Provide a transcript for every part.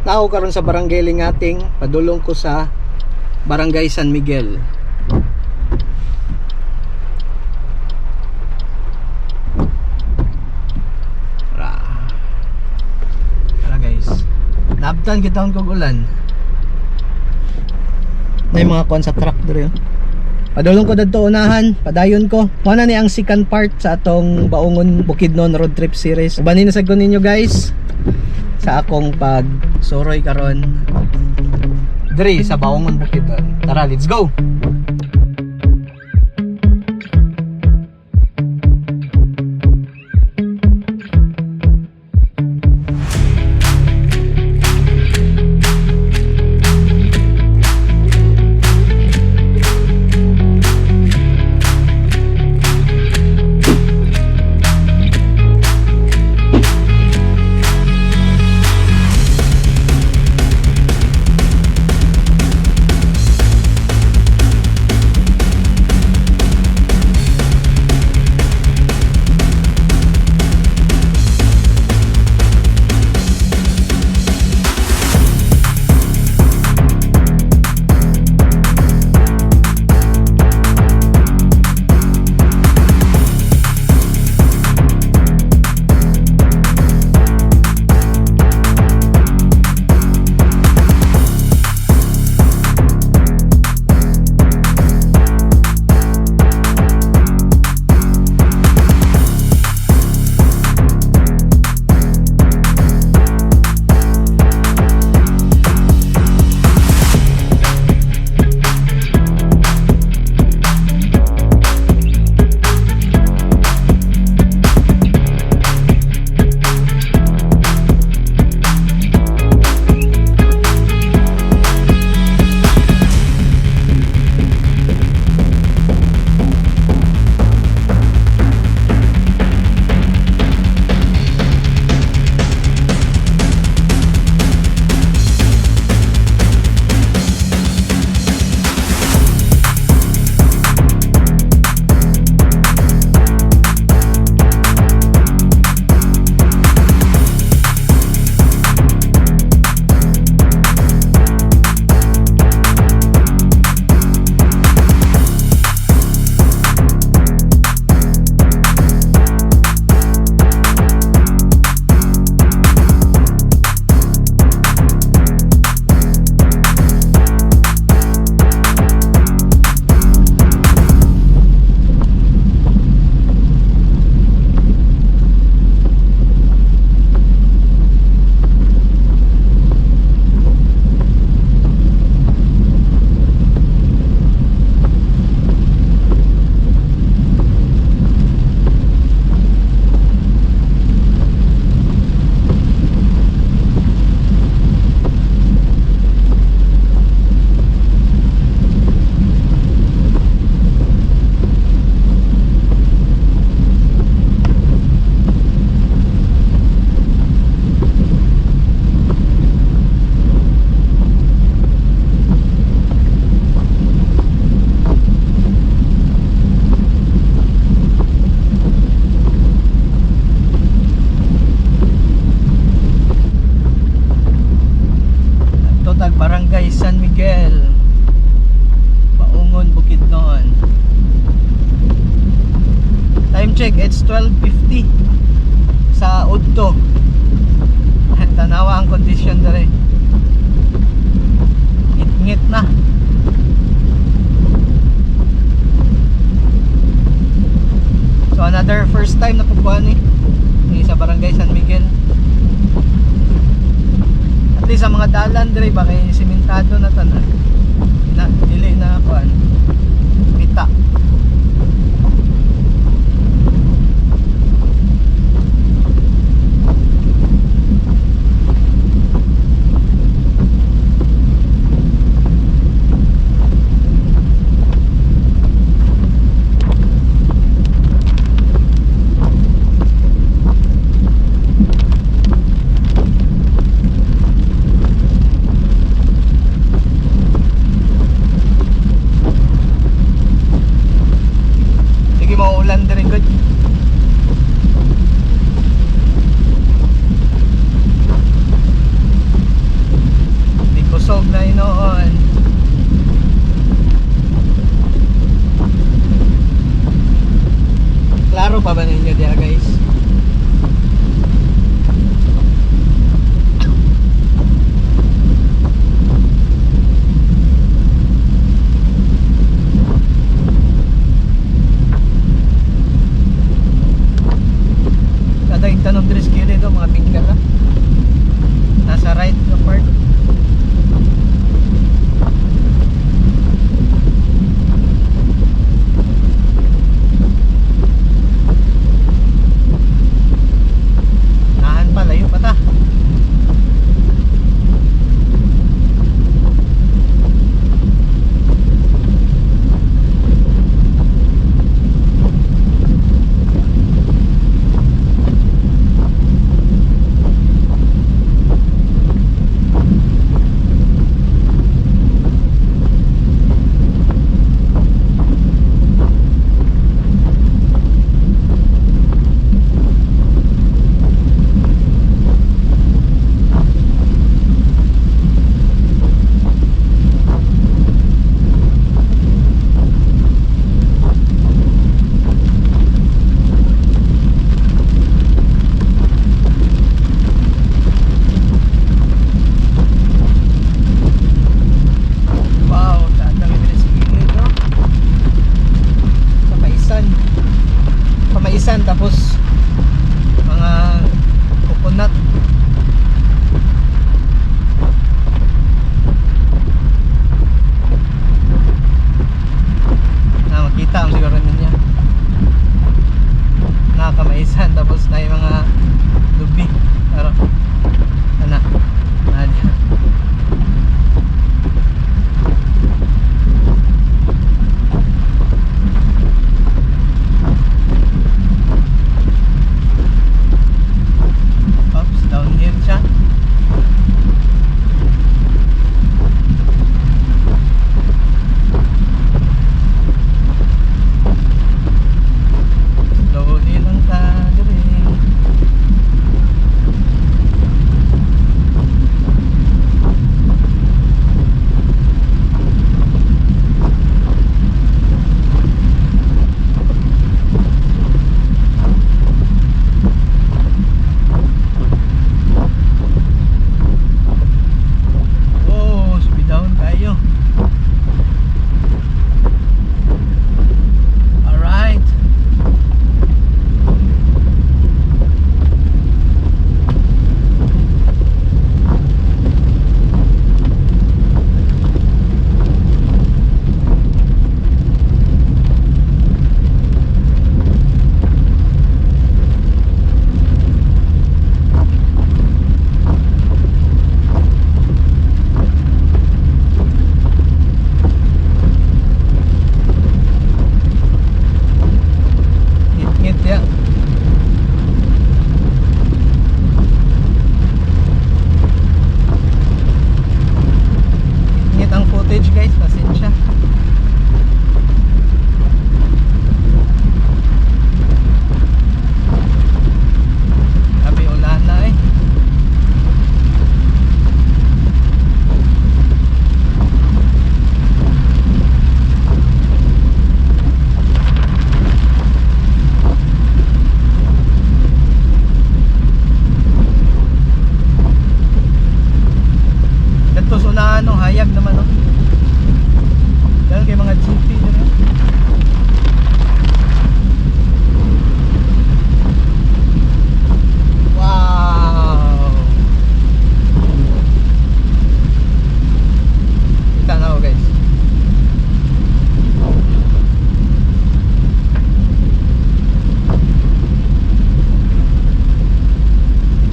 Naa ko karon sa Barangay Lingating, padulong ko sa Barangay San Miguel. Tara. Tara, guys. Naabtan kita kog ulan. Na yung mga kuan sa truck diri, oh. Padulong ko dadto unahan, padayon ko. Mao na ni ang second part sa atong Baungon Bukidnon road trip series. Ubanin na sad ko ninyo, guys, sa akong pagsuroy karon diri sa Baungon Bukidnon. Tara, let's go. Totag Barangay San Miguel, Baungon, Bukidnon. Time check, it's 12:50 sa udto. Tanawa ang condition dere. Ngit-ngit na. So another first time na pagkuhan eh ni sa Barangay San Miguel. At least sa mga dalan dire ba kay simentado na tanan. Na dili na kuan. Pita. tanom diri sa gilid oh, mga bingkala. Nasa right na part. Nahan pa, layo pa ta. Wow, daan lang diri sa gilid, no? Sa maisan. Pamaisan tapos mga coconut. Na makita ang siguro ninyo. Nakakamaisan tapos na yung mga lubi. Pero ana, na diyan. Oops, downhill siya. Slowly lang ta diri. Oh, speed down tayo. Alright. Ngit-ngit ya. Ngit ang footage, guys, pasensya. Sabi ulan na eh. Dito sa unahan, no, hayag naman, no. Dahil kay mga GP dito. Wow! Kita na ako, guys.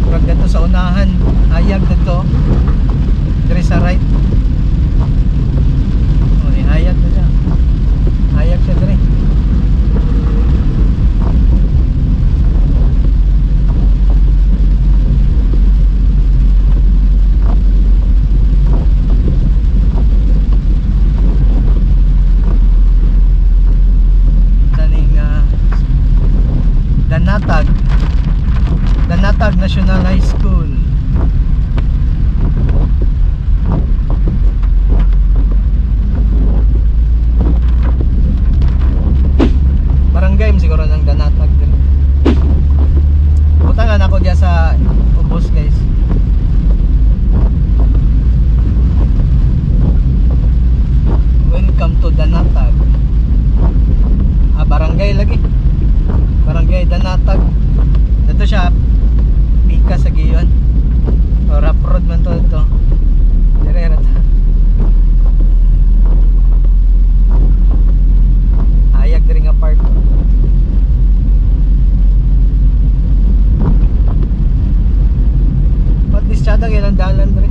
Murag dito sa unahan, hayag dito. Dire sa right. Oh, ni hayag na siya. Hayag siya dire. Kaning Danatag. Danatag National High School. Barangay mo siguro ng Danatag din. Butangan ako diya sa ubos, guys. Welcome to Danatag. Ah, barangay lagi. Barangay Danatag. Dito siya. Daghan kay ng dalan dre.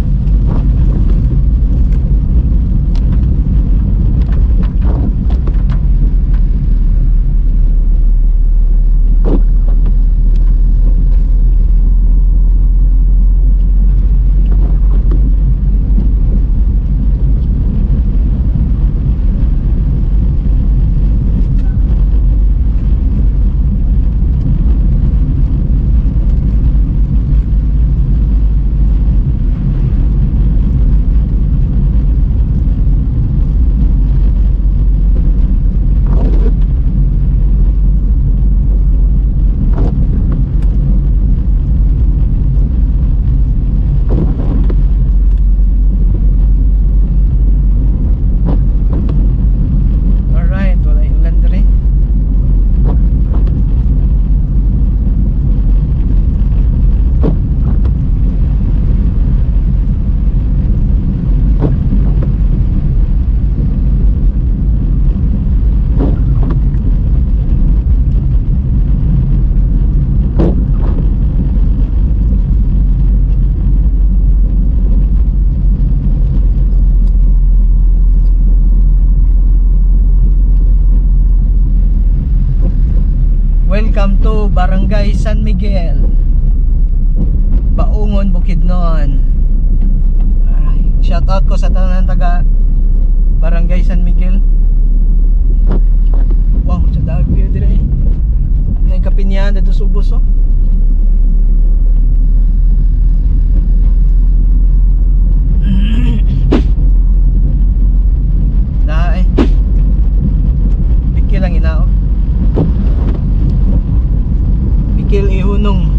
Alright, wala ulan dre. Welcome to Barangay San Miguel, Baungon, Bukidnon. Ay, shout out ko sa tanan taga Barangay San Miguel. Wow, sa dag view dire eh. Nay kapinyahan dito sa ubos oh. Naa eh. Bikil ang inaog. Bikil ihunong.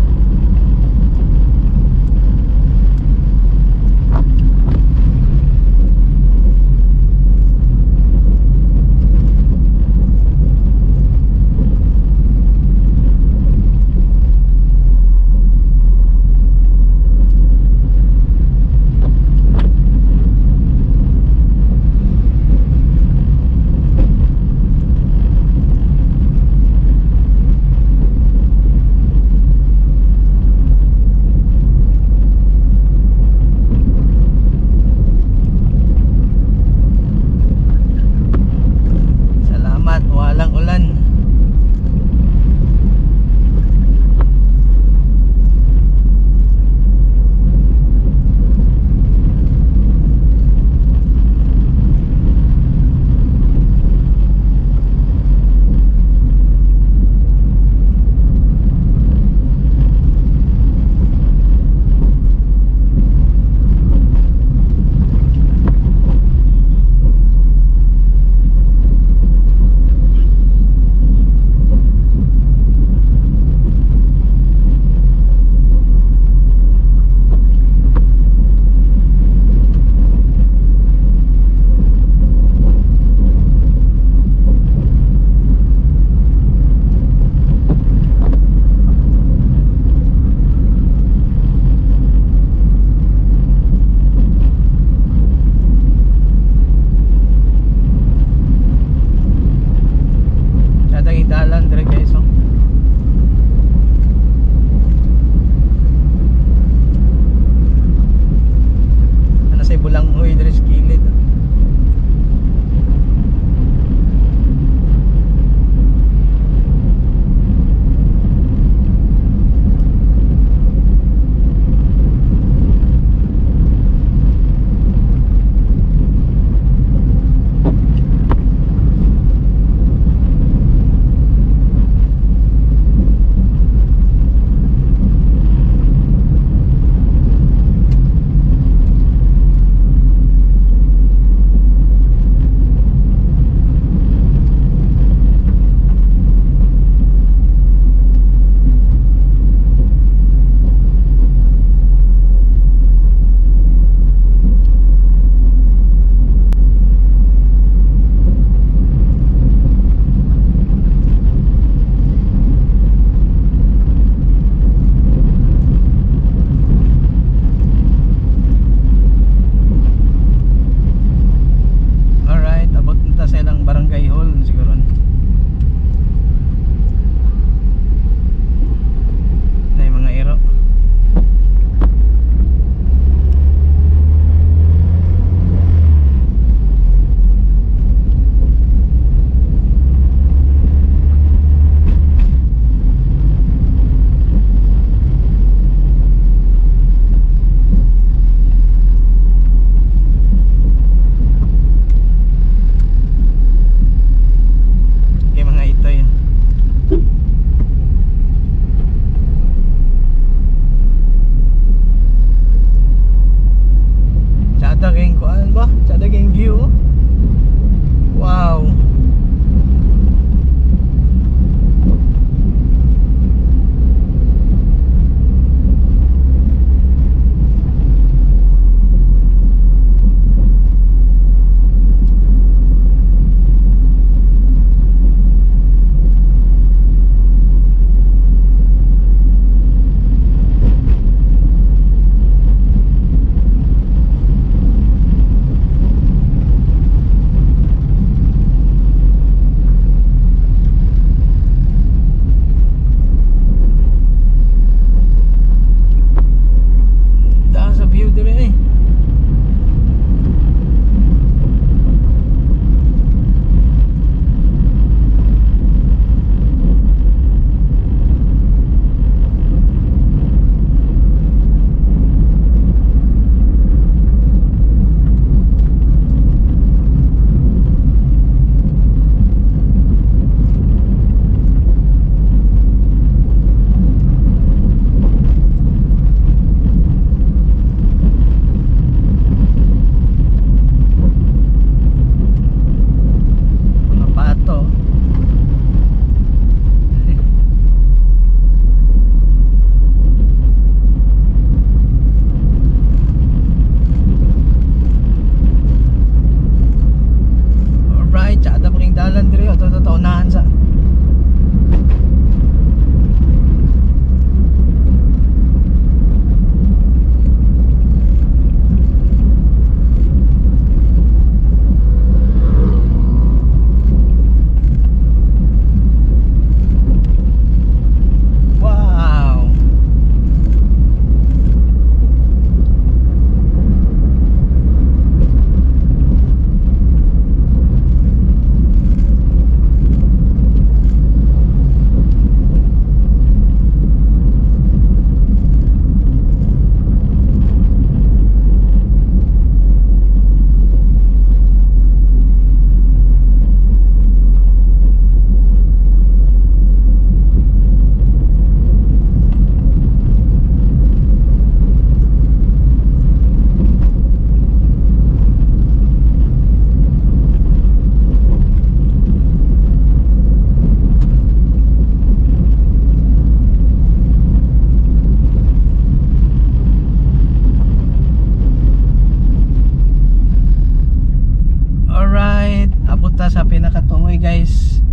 guys,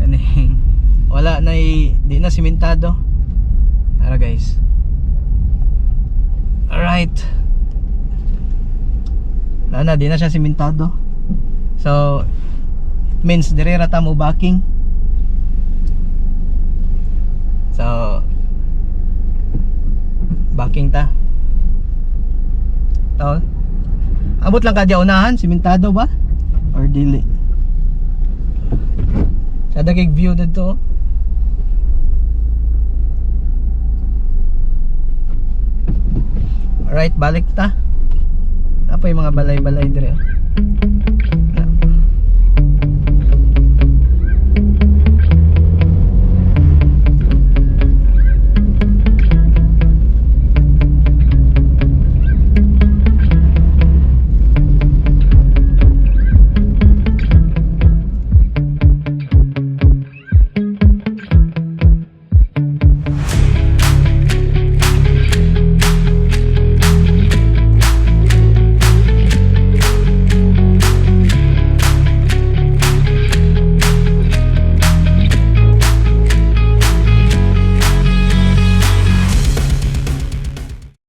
kaning wala na, di na simentado. Tara, guys. Alright. Wala na, di na siya simentado. So it means dire ra ta mo backing. So backing ta. Tol. Abot lang ka diya unahan, simentado ba? Or dili? Sa dagig view dito. Alright, balik ta. Apoy mga balay-balay dire, oh.